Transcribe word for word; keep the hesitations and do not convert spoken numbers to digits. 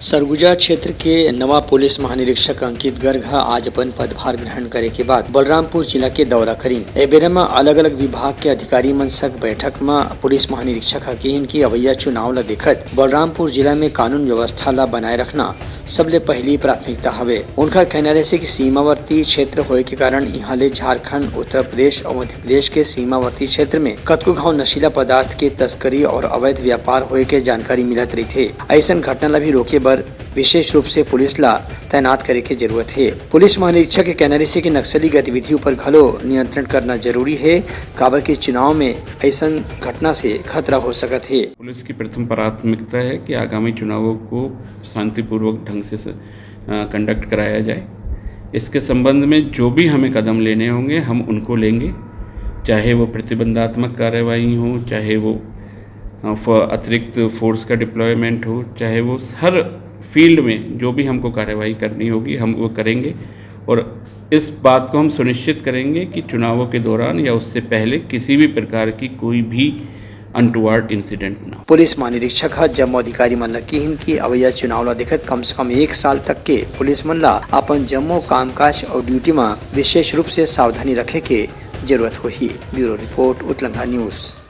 सरगुजा क्षेत्र के नवा पुलिस महानिरीक्षक अंकित गर्ग ह आज अपन पदभार ग्रहण करे के बाद बलरामपुर जिला के दौरा करिन। ए बेरा म अलग-अलग विभाग के अधिकारी मन संग बैठक म पुलिस महानिरीक्षक ह किहिन कि अवइया चुनाव ल देखत बलरामपुर जिला में कानून व्यवस्था ल बनाए रखना सबले पहिली प्राथमिकता हवे। उनकर कहना रहिसे कि सीमावर्ती क्षेत्र होए के कारण इहां ले झारखंड, उत्तर प्रदेश अउ मध्य प्रदेश के सीमावर्ती क्षेत्र में कतको घांव नशीला पदार्थ के तस्करी और अवैध व्यापार होए के जानकारी मिलत रहिथे। अइसन घटना ल भी रोके बर विशेष रूप से पुलिस ला तैनात करे के जरूरत हे। पुलिस महानिरीक्षक के कहना रहिसे कि नक्सली गतिविधि ऊपर घलो नियंत्रण करना जरूरी हे, काबर कि चुनाव में अइसन घटना से खतरा हो सकत हे। पुलिस की प्रथम प्राथमिकता है कि आगामी चुनावों को शांतिपूर्वक ढंग से स-, अ, कंडक्ट कराया जाए। इसके संबंध में जो भी हमें कदम लेने होंगे, हम उनको लेंगे, चाहे वो प्रतिबंधात्मक कार्रवाई हो, चाहे वो अ, फ-, अतिरिक्त फोर्स का डिप्लॉयमेंट हो, चाहे वो हर फील्ड में जो भी हमको कार्रवाई करनी होगी, हम वो करेंगे। और इस बात को हम सुनिश्चित करेंगे कि चुनावों के दौरान या उससे पहले किसी भी प्रकार की कोई भी अनटुवर्ड इंसिडेंट ना हो। पुलिस महानिरीक्षक ह जम्मो अधिकारी मन ल किहिन कि अवइया चुनाव ल देखत कम से कम एक साल तक के पुलिस मन ल अपन जम्मो कामकाज अउ ड्यूटी म विशेष रूप से सावधानी रखे के जरूरत होही। Bureau report, Utlanga news.